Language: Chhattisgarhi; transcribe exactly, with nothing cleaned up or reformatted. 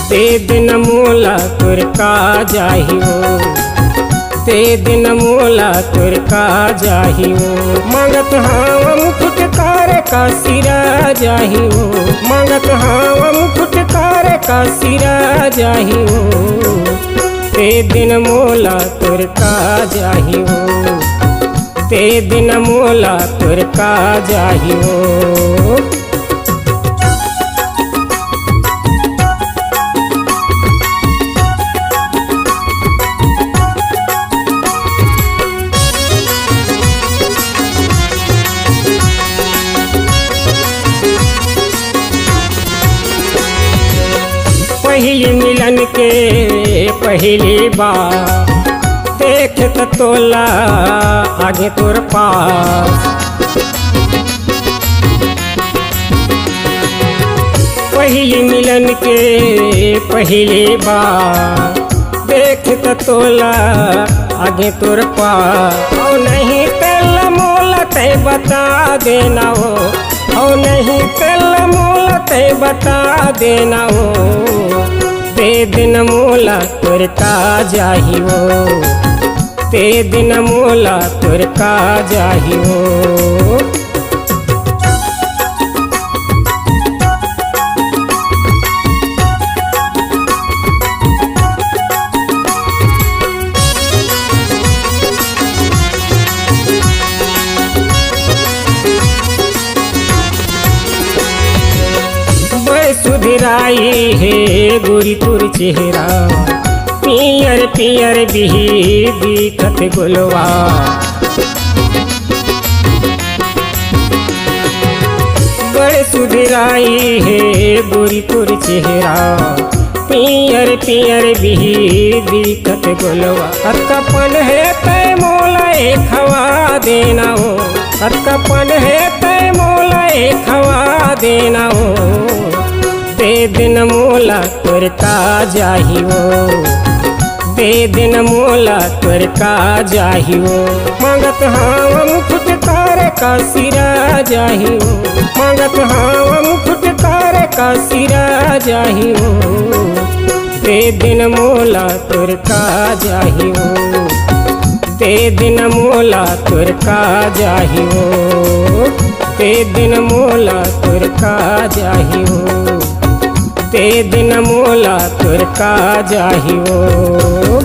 दे दिन मोला तोर का जाही वो, दे दिन मोला तोर का जाही वो। मांगत हावम फुटकार का सिरा जाही वो, मांगत हावम फुटकार का सिरा जाही वो। दे दिन मोला तोर का जाही वो, दे दिन मोला तोर का जाही वो। पहिली मिलन के पहिली बार देखे त तोला आगे तोर पास। पहिली मिलन के पहिली बार देखे त तोला आगे तोर पास। अउ नहीं तेला मोला तै बता देना हो, अउ नहीं तेला मोला तै बता देना हो। दे दिन मोला तोर का जाही वो, दे दिन मोला तोर का जाही वो। बड़ सुधराई हे गोरी तोर चेहरा, पियर पियर बिही दिखत गोलवा। बड़ सुधराई हे गोरी तोर चेहरा, पियर पियर बिही दिखत गोलवा। कतका पन हे तै मोला एक हवा देना हो, कतका पन हे तै मोला एक हवा देना हो। दे दिन मोला तोर का जाही वो, दे दिन मोला तोर का जाही वो। मांगत हावम फुटकार का सिरा जाही वो, मांगत हावम फुटकार का सिरा जाही वो। दे दिन मोला तोर का जाही वो, दे दिन मोला तोर का जाही वो, दे दिन मोला तोर का जाही वो, दे दिन मोला तोर का जाही वो।